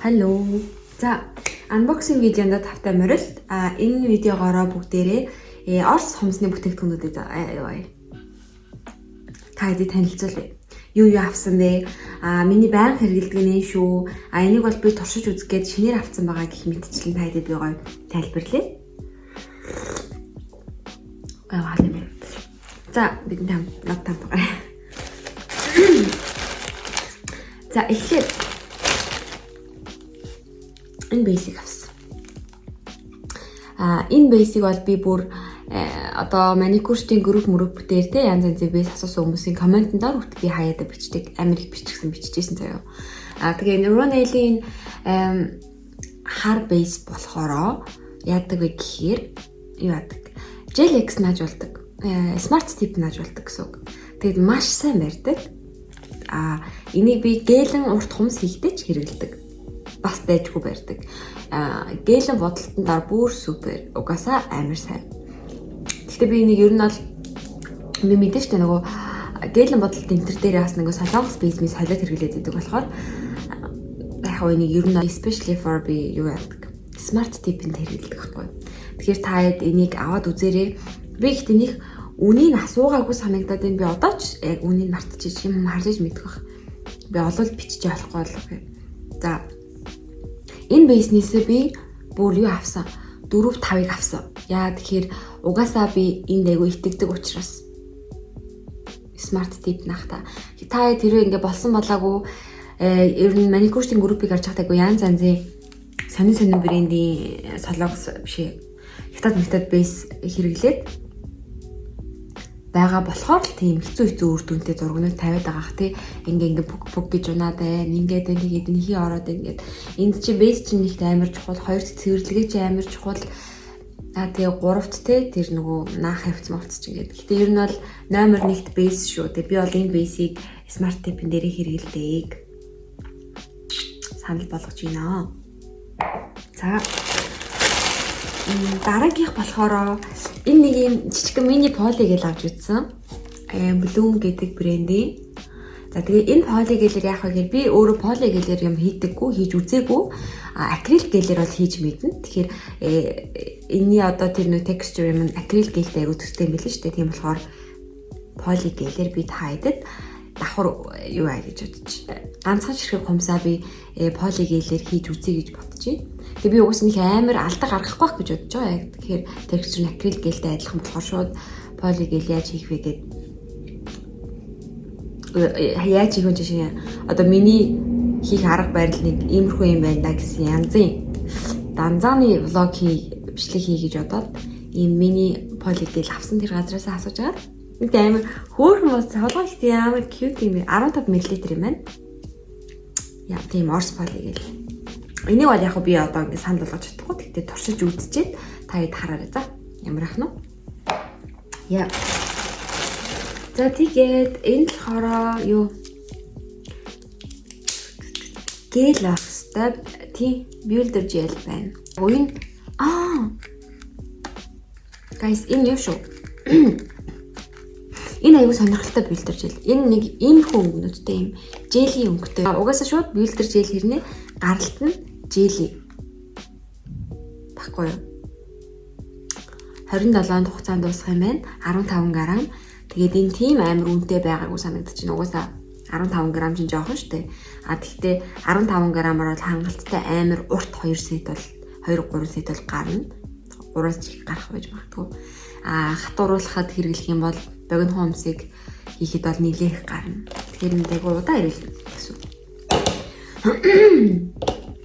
Hello. За, unboxing видеонд тавтай морил. А энэ видеогоороо бүгдээрээ Орос хумсны бүтээгдэхүүнүүдийг та хэдий танилцуулъя. Юу юу авсан бэ? А миний байнга хэрэглэдэг нь шүү. А энийг бол би туршиж үзэх гээд шинээр авсан байгаа гэх мэтчлэн та хэдий би гоё тайлбарлая. Аа юм. За, бид там над там байгаа. За, эхлээд энэ base-ийг авсан. А энэ base-ийг бол би бүр одоо маникюрчдын групп мөрөп дээр те янз янзын base асуусан хүмүүсийн comment-ын доор хүртэл би хаяада бичдэг. Амар их биччихсэн биччихсэн заяа. А тэгээ энэ Ronelli-ийн хар base болохоро яадаг вэ гэхээр юу яадаг? Gel X нааж болдог. Smart tip нааж болдог гэсэн үг. Тэгээд маш сайн барьдаг. А энийг би гэлэн урт хумс хийхдээ ч хэрэглэдэг. Бас дайжгүй барьдаг. А гэлэн бодолтон доор бүр супер. Угаасаа амар сайн. Гэхдээ би энийг ер нь бол би мэдэн штэ, нөгөө гэлэн бодолт энэ төр дээр бас нөгөө солонгос base ми солиод хэрэглээд идэг болохоор яг хаа энийг ер нь especially for би юу яадаг. Smart tip-энд хэрэглэдэг байхгүй. Тэгэхээр та хэд энийг аваад үзээрэй. Би ихтэй нэг үнийг асуугаагүй санагдаад байна. Би одоо ч яг үнийг мартчих юм, харж иж мэдэх бах. Би олвол бичиж болохгүй бол. За. Энэ base-нээсээ би бүр юу авсан? 4 5-ыг авсан. Яа тэгэхээр угаасаа би энд айгу итгэдэг учраас smart tip нах та. Та тэрвээ ингээ болсон болоогүй, ер нь маникюрчдын группийг харж байхад айгу янз янзын сонин сонин брендийн солонгос биш ээ. Хятад метод base хэрэглээд байгаа болохоор л тийм хэцүү хэцүү үр дүнтэй зургнууд тавиад байгаа х, тий. Ингээ ингээ пүг пүг гэж унаад байна. Ингээд байна, тэгээд нэхий ороод ингээд энд чи base чинь нэгт амар чухал, хоёрт цэвэрлэгээ чи амар чухал. А тэгээ гуравт те тэр нөгөө наах хавц мовц чи ингээд. Гэтэ ер нь бол номер 1-т base шүү. Тэгээ би бол энэ base-ийг smart tip-ын дээрээ хэрэглэдэг. Санал болгож байна. За, дараагийнх болохоор энэ нэг юм жижигхэн мини poly gel авч үзсэн. Bloom гэдэг брендийн. За, тэгээ энэ poly gel-ээр яах вэ гэхээр би өөрөө poly gel-ээр юм хийдэггүй, хийж үзээгүй. А акрил gel-ээр бол хийж мэднэ. Тэгэхээр энэний одоо тэр нөө texture юм акрил gel-тэй айгу төстэй юм билээ шүү дээ. Тийм болохоор poly gel-ээр би та хэдэд давхар юу аа гэж бодож. Ганцхан ширхэг хумсаа би poly gel-ээр хийж үзье гэж бодож байна. Тэгээ би угсаа нэг амар алдаа гаргахгүй байх гэж бодож байгаа. Яг тэгэхээр texture нь акрил gel-тэй адилхан болохоор шууд poly gel яаж хийх вэ гэд яаж хийх вэ жишээ одоо миний хийх арга барил нэг иймэрхүү юм байна да гэсэн янзын данзааны vlog хий, бичлэг хий гэж бодоод ийм мини poly gel авсан, тэр газраас асууж байгаа. Нэг амар хөөрхөн бас толгой ихтэй амар cute юм бэ. 15 мл юм байна. Яа, тийм орс poly gel. Энийг бол яг би одоо ингэ санал болгож чадахгүй. Гэхдээ туршиж үзчихэд та хэд хараарай за. Ямар ах нь? Яа. За, тэгээд энэ болохоор юу? Гель байх хэвээр. Тийм, builder gel байна. Уян аа. Guys, энэ юу шүү? Энэ аюу сонирхолтой builder gel. Энэ нэг иймэрхүү өнгөнүүдтэй юм jelly өнгөтэй. Угаасаа шууд builder gel хэрнээ гаралт нь jelly. Баггүй юу? 27-нд хугацаанд дуусах юм байна. 15 г. Тэгээд энэ тийм амар үнэтэй байгаагүй санагдчих. Угаасаа 15 г чинь жоохон штэ. А тэгтээ 15 г-аар бол хангалттай амар урт 2 set бол, 2 3 set бол гарна. 3-аас их гарах байж магадгүй. А хатууруулахад хэрэглэх юм бол богино хумсыг хийхэд бол нилээх гарна. Тэгэхээр энэ айгу удаа хэрэглэнэ гэсэн.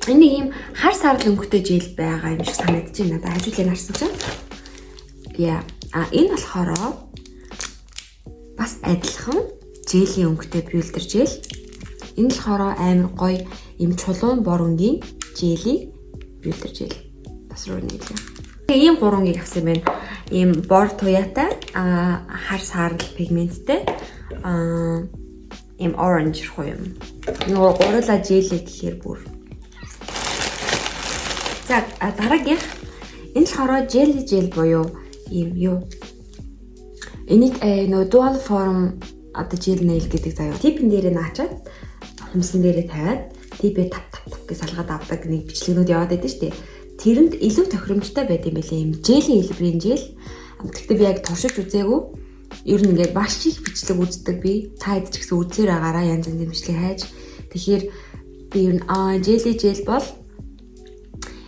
Энэ нэг юм хар сарл өнгөтэй gel байгаа юм шиг санагдаж байна надад хажуулыг харсан чинь. Яа. А энэ болохоор бас адилхан jelly өнгөтэй builder gel. Энэ болохоор амар гоё юм чулуун бор өнгийн jelly builder gel. Бас руу нийлээ. Ийм гурван өнгийг авсан юм байна. Ийм бор туяатай, а хар саарл пигменттэй, а ийм orange руу юм. Нөгөө гурлаа jelly гэхээр бүр. За, дараагийнх энэ болохоор jelly gel буюу ийм юу. Энийг нөгөө dual form одоо gel nail гэдэг заяа. Tip-эн дээрээ наачаад хумсан дээрээ тавиад tip-ээ тап тап тап. гэж салгаад авдаг нэг бичлэгнүүд яваад байдаг шүү дээ. Тэрэнд илүү тохиромжтой байд юм билээ. Ийм желийн хэлбэрийн жел. Гэхдээ би яг туршиж үзээгүй. Ер нь ингээд маш их бичлэг үздэг би. Та хэд ч гэсэн үзээр агаараа янз янзын бичлэг хайж. Тэгэхээр би ер нь желий жел бол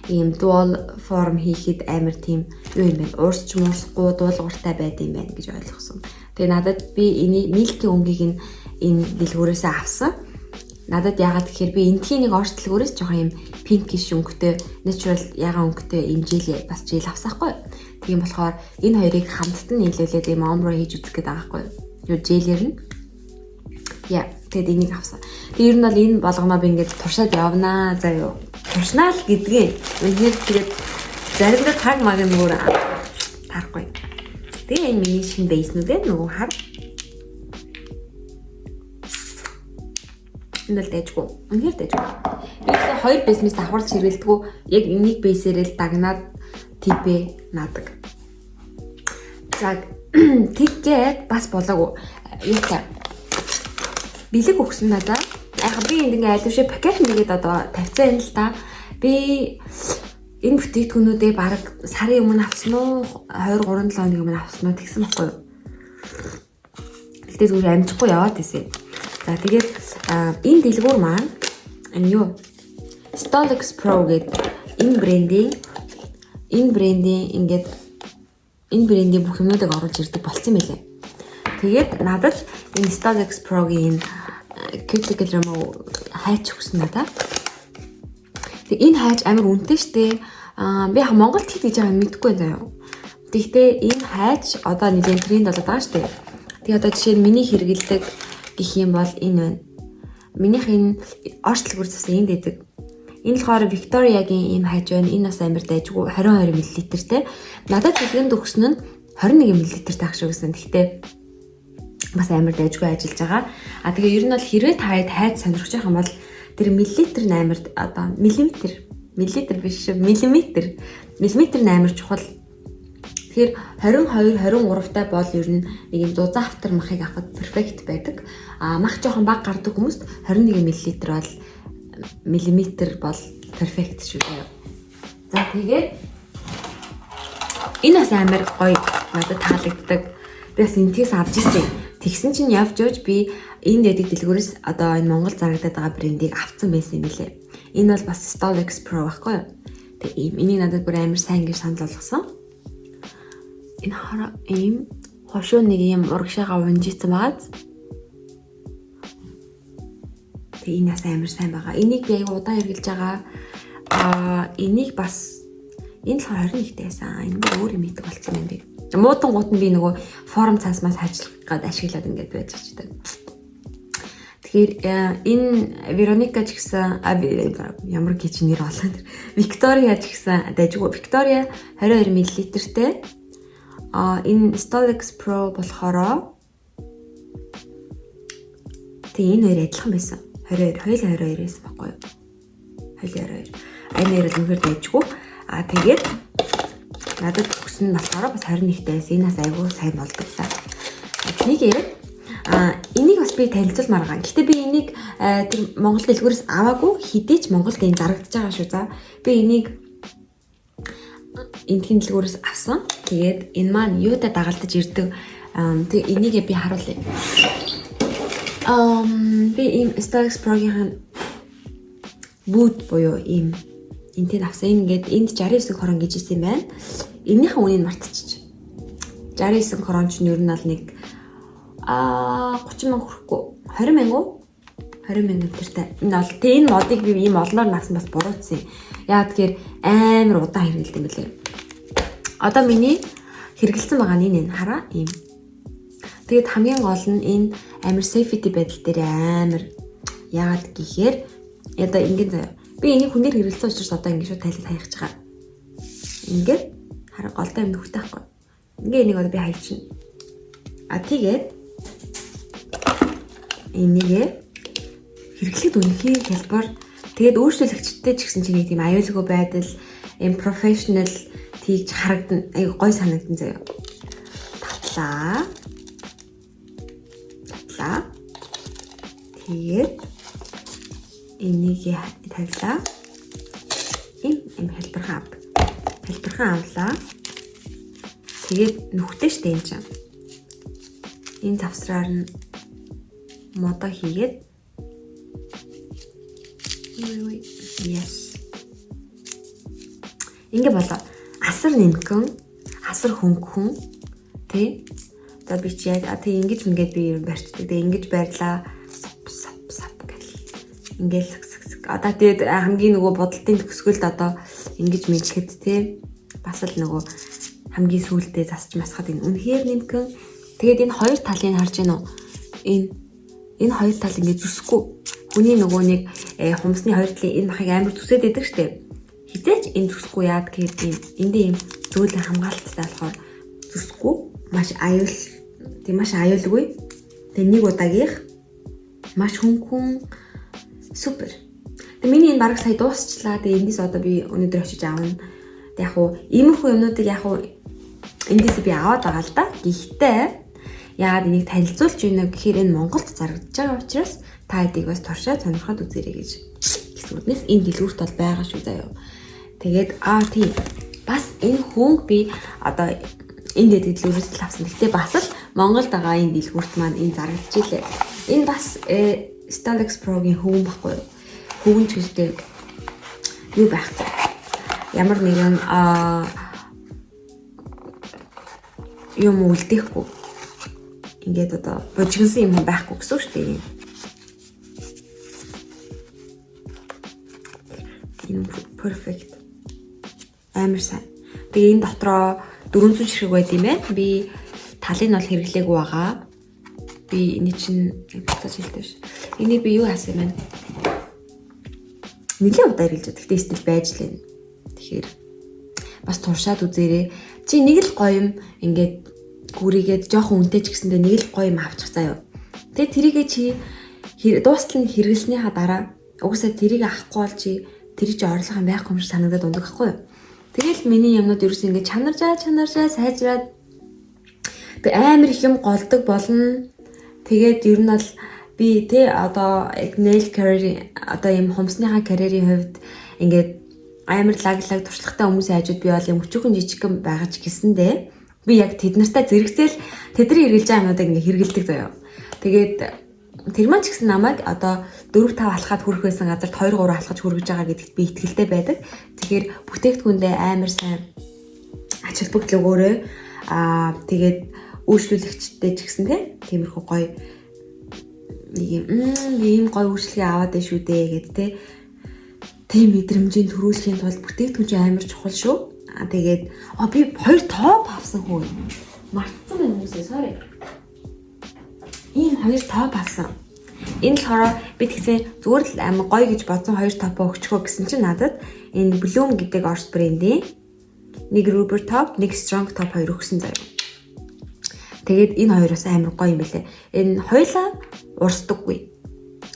ийм dual form хийхэд амар тийм юу юм бэ? Уурсч муурсахгүй дуулууртай байд юм байна гэж ойлгосон. Тэгээ надад би энэ Milk өнгийг нь энэ дэлгүүрээсээ авсан. Надад яагаад гэхээр би энтхийн нэг орц дэлгүүрээс жоохон юм pinkish өнгөтэй, natural ягаан өнгөтэй ийм жел бас жел авсан хгүй. Тийм болохоор энэ хоёрыг хамтд нь нийлүүлээд ийм ombre хийж үзэх гээд байгаа хгүй. Юу желэр нь. Яа, тэгээд энийг авсан. Тэгээд ер нь бол энэ болгоноо би ингээд туршаад явнаа заа юу. Туршнаа л гэдгээ. Үнэхээр тэгээд заримдаа цаг маг нь бүр таарахгүй. Тэгээ энэ миний шинэ base нүүд ээ нөгөө хар. Энэ бол дайжгүй. Үнэхээр дайжгүй. Би гэсэн хоёр base мэс давхарч хэрэглэдэггүй. Яг энийг base ээрээ л дагнаад типэ наадаг. За, тэггээд бас болоогүй. Юутай. Бэлэг өгсөн надаа. Яг би энд ингээ аль бишээ пакет нэгээд одоо тавьсан юм л та. Би энэ бүтээгдэхүүнүүдээ бараг сарын өмнө авсан уу? 2 3 7 хоногийн өмнө авсан уу тэгсэн байхгүй юу? Гэтэ зүгээр амжихгүй яваад исэн. За, тэгээд энэ дэлгүүр маань энэ юу? Stolix Pro гэдэг энэ брендийн ингээд энэ брендийн бүх юмнуудыг оруулж ирдэг болцсон байлээ. Тэгээд надад энэ Stolix Pro-гийн энэ cuticle remove хайч өгсөн надаа. Тэгээ энэ хайч амар үнэтэй штэ. Аа, би яг Монголд хэд гэж байгааг мэдэхгүй байна заяа. Тэгтээ энэ хайч одоо нэлийн тренд болоод байгаа штэ. Тэгээ одоо жишээ нь миний хэрэгэлдэг гэх юм бол энэ байна. Минийх энэ Орос дэлгүүр засан энд идэг. Энэ болохоор Викториягийн ийм хайж байна. Энэ бас амар дайжгүй 22 мл-тэй. Надад дэлгэнд өгсөн нь 21 мл-тэй ах шиг гэсэн. Тэгтээ бас амар дайжгүй ажиллаж байгаа. А тэгээ ер нь бол хэрвээ та хэд хайж сонирхож байгаа юм бол тэр миллилитр нь амар одоо миллиметр, миллилитр биш шүү, миллиметр, миллиметр нь амар чухал. Тэгэхээр 22 23 та бол ер нь нэг юм зузаан автар махыг авахд perfect байдаг. А мах жоохон бага гардаг хүмүүст 21 мл бол миллиметр бол perfect шүү дээ. За, тэгээд энэ бас амар гоё надад таалагддаг. Би бас энтгээс авч ирсэн. Тэгсэн чинь явж явж би энэ дэдэг дэлгүүрээс одоо энэ Монгол зарагдаад байгаа брендийг авцсан байсан юм билээ. Энэ бол бас Stolix Pro байхгүй юу? Тэгээ ийм энийг надад бүр амар сайн гэж санал болгосон. Энэ хараа, ийм хошуу нэг ийм урагшаага унжицсан байгааз. Тэгээ энэ бас амар сайн байгаа. Энийг би аяга удаан хэрэглэж байгаа. Аа, энийг бас энэ болохоор 21-тэй байсан. Энэ бүр өөр юм идэг болцсон юм би. Муутан гут нь би нөгөө форм цаасмаас ажиллах гад ашиглаад ингээд байж чийдэг. Тэгэхээр энэ Вероника ч гэсэн ямар гэж нэр олоо тэр. Виктория ч гэсэн дайжгүй. Виктория 22 мл-тэй. А энэ Stolix Pro болохоор тэг энэ хоёр адилхан байсан. 22, хоёул 22 байсан байхгүй юу? Хоёул 22. Энэ хоёр л үнэхээр дайжгүй. А тэгээд надад өгсөн нь болохоор бас 21-тэй байсан. Энэ бас айгүй сайн болдог та. Нэг яриад энийг бас би танилцуулмаар байгаа. Гэхдээ би энийг тэр Монгол дэлгүүрээс аваагүй, хідээч Монголд энэ зарагдаж байгаа шүү. За, би энийг энтхийн дэлгүүрээс авсан. Тэгээд энэ маань юутай дагалдаж ирдэг. Тэг энийгээ би харуулъя. Би ийм Stolix Pro-гийн wood буюу ийм энтэйг авсан. Энэ ингээд энд 69 крон гэж ирсэн юм байна. Энийхэн үнийг мартчих. 69 крон ч ер нь бол нэг 30 мянга хүрэхгүй. 20 мянга уу? 20 мянга тэртэй. Энэ бол тэг энэ модыг би ийм олноор авсан бас буруутсан юм. Яагаад тэгэхээр амар удаан хэрэгэлдэг юм билээ. Одоо миний хэрэгэлсэн байгаа нь энэ хараа ийм. Тэгээд хамгийн гол нь энэ амар safety байдал дээр амар, яагаад гэхээр одоо ингэн заяа. Би энийг хүнээр хэрэгэлсэн учраас одоо ингэ шууд тайлал хаях гэж байгаа. Ингээд хараа, голдоо юм нөхтэй байхгүй. Ингээ энийг одоо би хайчихна. А тэгээд энийгээ хэрэглэхэд үнэхээр хялбар. Тэгээд өөрчлөлөгчтэй ч гэсэн чи нэг тийм аюулгүй байдал, юм professional тийж харагдан, аюу гой санагдан заяа. Татлаа. Татлаа. Тэгээд Энийг тавилаа. Ийм юм хэлбэрхэн авдаг. Хэлбэрхэн авлаа. Тэгээд нүхтэй штэ энэ чинь. Энэ завсраар нь модо хийгээд. Ой ой. Yes. Ингээ болоо. Асар нэмхэн, асар хөнгөн тий. За, би чи яг тий ингэж ингээд би ер нь барьцдаг. Тэгээ ингэж байрлаа. Сап сап сап гэл. Ингээл саг саг саг. Одоо тэгээд хамгийн нөгөө будалтын төгсгөлд одоо ингэж мэдлэхэд тий бас л нөгөө хамгийн сүүлдээ засч масхад энэ үнэхээр нэмхэн. Тэгээд энэ хоёр талыг харж байна уу? Энэ хоёр тал ингээд зүсэхгүй. Хүний нөгөө нэг хумсны хоёр талын энэ махыг амар зүсээд идэг штэ. Хизээч энэ зүсэхгүй, яад гэхэд ийм эндээ ийм зөөлөн хамгаалттай болохоор зүсэхгүй, маш аюул тийм, маш аюулгүй. Тэгээ нэг удаагийнх, маш хөнгөн, супер. Тэгээ миний энэ бараг сая дуусчлаа. Тэгээ эндээс одоо би өнөөдөр очиж авна. Тэг яг уу иймэрхүү юмнуудыг яг уу эндээс би аваад байгаа л да. Гэхдээ яагаад энийг танилцуулж байна гэхээр энэ Монголд зарагдаж байгаа учраас та хэдийг бас туршаад сонирхоод үзээрэй гэж гэсэн үднэс энэ дэлгүүрт бол байгаа шүү заяа. Тэгээд тийм, бас энэ хөнгө би одоо энэ дэлгүүрээс л авсан. Гэхдээ бас л Монголд байгаа энэ дэлгүүрт маань энэ зарагдчихлээ. Энэ бас Stalex Pro-гийн хөвөн баггүй юу? Хөвөн ч гэжтэй юу байхгүй. Ямар нэгэн юм үлдээхгүй. Ингээд одоо бужигнсан юм байхгүй гэсэн үг шүү дээ. Энэ perfect. Амар сайн. Тэгээ энэ дотроо 400 ширхэг байд юм байна. Би талыг нь бол хэрэглээгүй байгаа. Би эний чинь буцааж хэлдэг ш. Энийг би юу хаасан юм бэ? Нилээн удаа хэрэглэж байгаа. Гэхдээ still байж л байна. Тэгэхээр бас туршаад үзээрэй. Чи нэг л гоё юм ингээд гүрийгээд жоохон үнэтэй ч гэсэндээ нэг л гоё юм авчих заяа. Тэгээ тэрийгээ чи дуустал нь хэрэглэснийхаа дараа угсаа тэрийг авахгүй бол чи тэр чи орлого юм байхгүй юм шиг санагдаад ундаг байхгүй юу? Тэгэл миний юмнууд ерөөс ингэ чанаржаа чанаржаа сайжраад тэг амар их юм голдог болно. Тэгээд ер нь бол би те одоо nail career, одоо юм хумсныхаа карьерийн хувьд ингээд амар лаг лаг туршлагатай хүмүүсийн хажууд би бол юм өчүүхэн жижигхэн байгаа ч гэсэндээ би яг тэд нартай зэрэгцээл тэдний хэрэглэж байгаа юмнуудыг ингээ хэрэгэлдэг заяа. Тэгээд тэр маань ч гэсэн намайг одоо 4 5 алхаад хүрэх байсан газарт 2 3 алхаж хүргэж байгаа гэдэгт би итгэлтэй байдаг. Тэгэхээр бүтээгдэхүүндээ амар сайн ач холбогдол өгөөрэй. Тэгээд үйлчлүүлэгчтэй ч гэсэн те тиймэрхүү гоё нэг юм ийм гоё үйлчлэгээ аваад байна шүү дээ гэд те тийм мэдрэмжийн төрүүлэхийн тулд бүтээгдэхүүн чинь амар чухал шүү. Тэгээд би хоёр топ авсан хөө. Мартсан байна хүмүүсээ, sorry. Ийм хоёр топ авсан. Энэ болохоор би тэгсэн зүгээр л амар гоё гэж бодсон хоёр топоо өгчхөө гэсэн чинь надад энэ Bloom гэдэг Орс брендийн нэг rubber top, нэг strong top хоёр өгсөн заяа. Тэгээд энэ хоёр бас амар гоё юм билэ. Энэ хоёлаа урсдаггүй.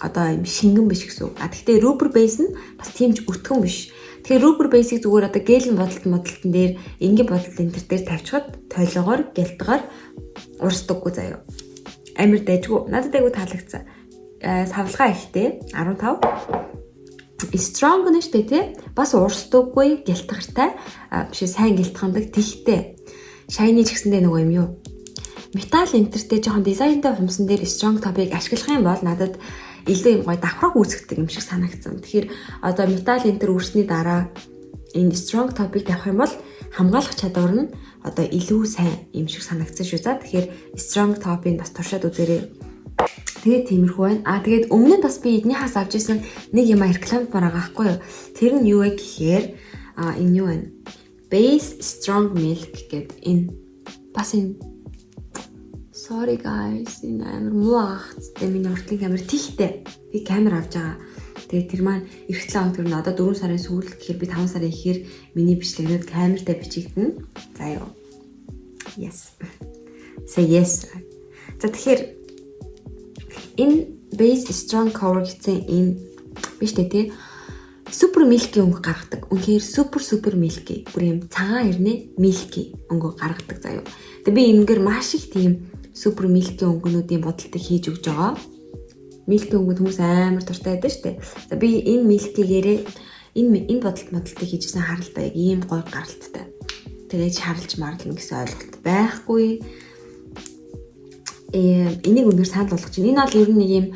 Одоо юм шингэн биш гэсэн үг. А тэгтээ rubber base нь бас тийм ч өтгөн биш. Тэгэхээр rubber base-ийг зүгээр одоо гелэн бодолт модалтан дээр, энгийн бодолт энэ төр дээр тавьчихад тойлоогоор гялтгаар урсдаггүй заяа. Амар дайжгүй. Надад айгу таалагдсан. Савлгаа ихтэй 15 strong нь штэ тий. Бас урсдаггүй, гялтгартай. Биш, сайн гялтгандаг тэгтэй. Shiny ч гэсэндээ нөгөө юм юу? Металл энтертэй жоохон дизайнтай хумсан дээр strong top-ыг ашиглах юм бол надад илүү юм гоё давхраг үүсгдэг юм шиг санагдсан. Тэгэхээр одоо металл энтер үүрсний дараа энэ strong top-ыг тавих юм бол хамгаалах чадвар нь одоо илүү сайн юм шиг санагдсан шүү. За, тэгэхээр strong top-ыг бас туршаад үзээрэй. Тэгээд тиймэрхүү байна. Тэгээд өмнө нь бас би эднийхээс авч исэн нэг юм рекламд байгаа байхгүй юу? Тэр нь юу вэ гэхээр энэ юу вэ? Base Strong Milk гэдэг энэ бас энэ. Sorry guys, энэ амар муу агцтай, миний уртлын камер тийхтэй. Би камер авч байгаа. Тэгээд тэр маань эх 7 хоног, тэр нь одоо 4 сарын сүүл гэхээр би 5 сарын ихээр миний бичлэгнүүд камертай бичигдэнэ. За юу. Yes. Say yes. За, тэгэхээр энэ Base Strong Cover гэсэн энэ биш үү те супер milky өнгө гаргадаг. Үнэхээр супер супер milky. Бүр юм цагаан ирнэ milky өнгө гаргадаг заяа. Тэгээ би энэгээр маш их тийм супер milky өнгөнүүдийн бодолтыг хийж өгч байгаа. Milky өнгөнд хүмүүс амар дуртай байдаг шүү дээ. За, би энэ Milky-гээрээ энэ бодолт модалтыг хийжсэн харалта яг ийм гоё гаралттай. Тэгээд шарлж марлна гэсэн ойлголт байхгүй. Энийг үнээр санал болгож байна. Энэ бол ер нь нэг юм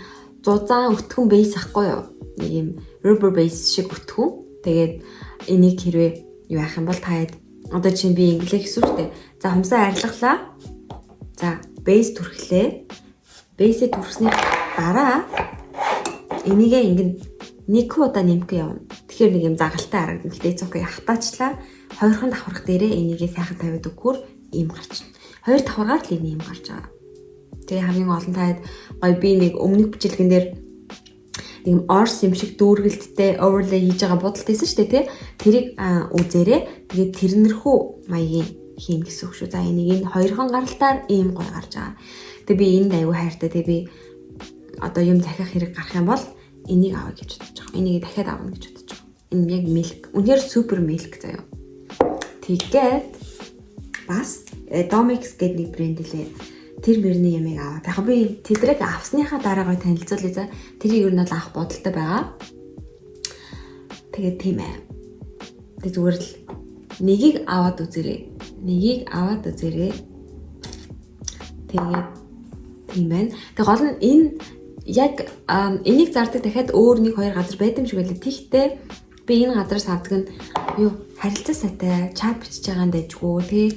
зузаан өтгөн base ахгүй юу? Нэг юм rubber base шиг өтгөн. Тэгээд энийг хэрвээ юу яах юм бол та хэд одоо чинь би инглээ гэсэн үг шүү дээ. За, хумсаа арилгалаа. За, base түрхлээ. Base ээ түрхсний дараа энийгээ ингэн нэг удаа нэмэх явна. Тэгэхээр нэг юм загалтай харагдана. Гэтэ it's okay, хатаачлаа. Хоёрхан давхарх дээрээ энийгээ сайхан тавиад өгөхөөр ийм гарч байна. Хоёр давхаргаар л энэ ийм гарч байгаа. Тэгээ хамгийн олон таад гоё би нэг өмнөх бичлэгэн дээр нэг юм орс юм шиг дүүргэлттэй overlay хийж байгаа бодолт байсан шүү дээ, тий. Тэрийг үзээрэй. Тэгээд тэрнэрхүү маягийн хийн гэсэн үг шүү. За, энийг энэ хоёрхан гаралтаар ийм гоё гарч байгаа. Тэгээ би энд аягүй хайртай. Тэгээ би одоо юм захиах хэрэг гарах юм бол энийг аваа гэж бодож байгаа. Энийг дахиад авна гэж бодож байгаа. Энэ яг milk. Үнэхээр супер milk заяа. Тэгээд бас Domix гэдэг нэг брэнд лээ. Тэр мөрний ямыг аваад. Яг би тэдрэг авсныхаа дараа гой танилцуулъя за. Тэрийг ер нь бол авах бодолтой байгаа. Тэгээд тийм ээ. Тэг зүгээр л нэгийг аваад үзээрэй. Нэгийг аваад үзээрэй. Тэгээд тийм байна. Тэг гол нь энэ яг энийг зардаг дахиад өөр нэг хоёр газар байд юм шиг байлаа. Тэгтээ би энэ газараас авдаг нь юу харилцаа сайтай, чат бичиж байгаа нь дайжгүй тий.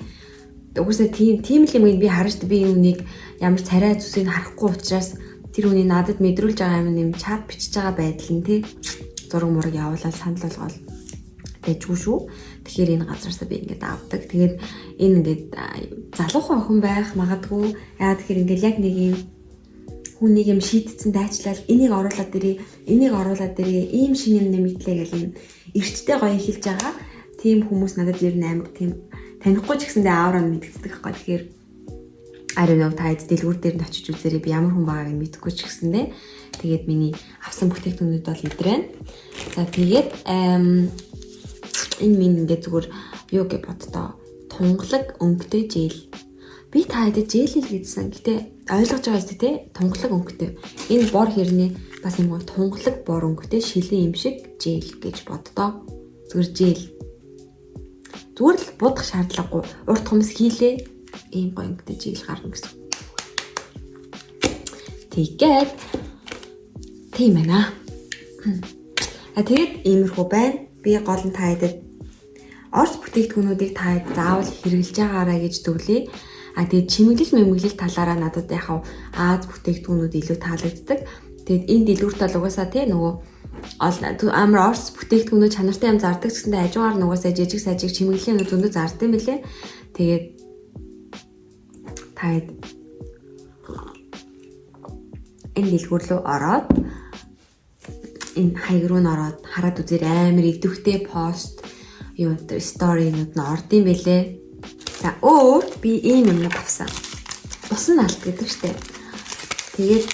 Угсаа тийм тийм л юм би харж штэ, би юунийг ямар царай зүсийг харахгүй учраас тэр хүний надад мэдрүүлж байгаа юм юм чат бичиж байгаа байдал нь тий зураг мураг явуулаад санал болгоол дайжгүй шүү. Тэгэхээр энэ газараасаа би ингээд авдаг. Тэгээд энэ ингээд залуухан охин байх магадгүй. Яагаад тэгэхээр ингээд яг нэг юм хүн нэг юм шийдсэн дайчлал энийг оруулаад ирээ, энийг оруулаад ирээ, ийм шинэ юм нэмэгдлээ гэл юм эрчтэй гоё хэлж байгаа. Тийм хүмүүс надад ер нь амар тийм танихгүй ч гэсэндээ аура нь мэдэгддэг байхгүй. Тэгэхээр I don't know, та хэд дэлгүүр дээр нь очиж үзээрэй, би ямар хүн байгааг нь мэдэхгүй ч гэсэндээ. Тэгээд миний авсан бүтээгдэхүүнүүд бол идрэн. За, тэгээд энэ минь ингээд зүгээр юу гэж боддоо, тунгалаг өнгөтэй gel. Би та хэд gel хэл гэдсэн. Гэтэ ойлгож байгаа зү те, тунгалаг өнгөтэй. Энэ бор хэрнээ бас юм гоё тунгалаг бор өнгөтэй шилэн юм шиг gel гэж боддоо. Зүгээр gel. Зүгээр л будах шаардлагагүй. Урт хумс хийлээ. Ийм гоё өнгөтэй gel гарна гэсэн. Тэгээд тийм байна. А тэгээд иймэрхүү байна. Би гол нь та хэдэд Орос бүтээгдэхүүнүүдийг та хэд заавал хэрэглэж байгаарай гэж зөвлөе. А тэгээд чимэглэл мэмэглэл талаараа надад яг Ази бүтээгдэхүүнүүд илүү таалагддаг. Тэгээд энэ дэлгүүрт бол угаасаа тий нөгөө амар Орос бүтээгдэхүүнүүд чанартай юм зардаг гэсэндээ хажуугаар нугасаа жижиг сажиг чимэглэлийн юм зөндөө зард юм билээ. Тэгээд та хэд энэ дэлгүүр рүү ороод, энэ хаяг руу н ороод хараад үзээр, амар идэвхтэй пост юу story нууд нь орд юм бэлээ. За, өөр би ийм юмнууд авсан. Усан налт гэдэг штэ. Тэгээд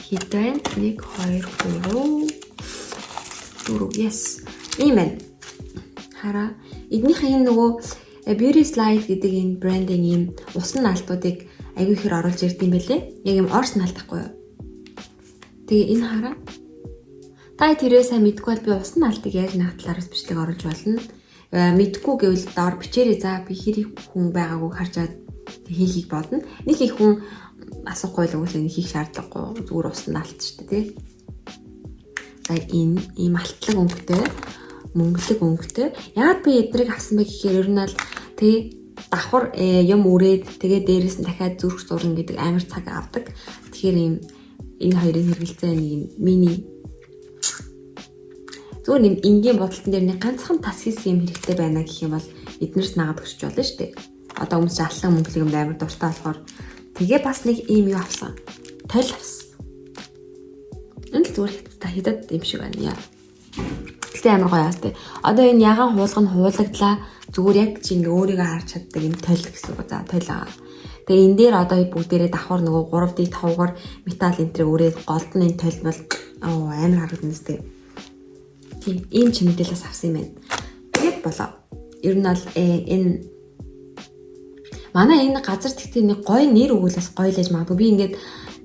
хэд байна? 1 2 3 4, yes. Ийм байна. Хараа. Эднийх энэ нөгөө Beauty Slide гэдэг энэ брендинг ийм усан наалтуудыг аягүй ихээр оруулж ирд юм бэлээ. Яг юм орс наалт ахгүй юу? Тэгээ энэ хараа. Та тэрээ сайн мэдгүй бол би усан наалтыг яаж наах талаараас бичлэг оруулж болно. Мэдгүй гэвэл доор бичээрэй. За, би хэр их хүн байгаагүй харж хийхийг бодно. Нэг их хүн асуухгүй л үгүй хийх шаардлагагүй. Зүгээр усан наалт шүү дээ, тий. За, энэ ийм алтлаг өнгөтэй, мөнгөлөг өнгөтэй. Яагаад би эднийг авсан бэ гэхээр ер нь бол тий давхар юм үрээд тэгээ дээрэс нь дахиад зүрх зурна гэдэг амар цаг авдаг. Тэгэхээр ийм энэ хоёрын хэрэгэлцээ нэг юм мини зүгээр нэг энгийн бодолтон дээр нэг ганцхан тас хийсэн юм хэрэгтэй байна гэх юм бол эднэрс нагаад өгч болно шүү дээ. Одоо хүмүүс аллан мөнгөлөг юм амар дуртай болохоор тэгээ бас нэг ийм юу авсан. Толь авсан. Энэ л зүгээр хятад юм шиг байна яа. Гэтэ амар гоё яас тэ. Одоо энэ ягаан хуулга нь хуулагдлаа. Зүгээр яг чи ингээ өөрийгөө харж чаддаг юм толь гэсэн үг. За, толь аа. Тэгээ энэ дээр одоо бүгдээрээ давхар нөгөө 3D 5-гаар металл энтрийг өрөөд голд нь энэ толь бол оо амар харагдана сте. Тийм, ийм чимэглэлээс авсан юм байна. Тэгээд болоо. Ер нь бол энэ манай энэ газар тэгтээ нэг гоё нэр өгвөл бас гоё л яж магадгүй. Би ингээд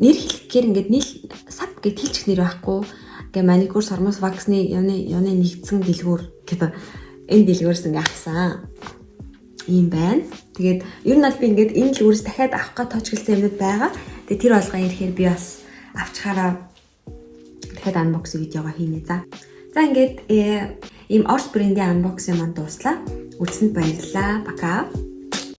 нэр Тэгэхээр ингээд нийл сап гэд хэлчих нэр байхгүй. Ингээ маникюр, сормуус, wax ны юуны нэгдсэн дэлгүүр гэдэг энэ дэлгүүрээс ингээ авсан. Ийм байна. Тэгээд ер нь бол би ингээд энэ дэлгүүрээс дахиад авах га тоочгэлсэн юмнууд байгаа. Тэгээд тэр болгон ирэхээр би бас авчхаараа дахиад unboxing видеого хийнэ. За. За, ингээд ийм Орс брендийн unboxing маань дууслаа. Үзсэнд баярлалаа. Пока.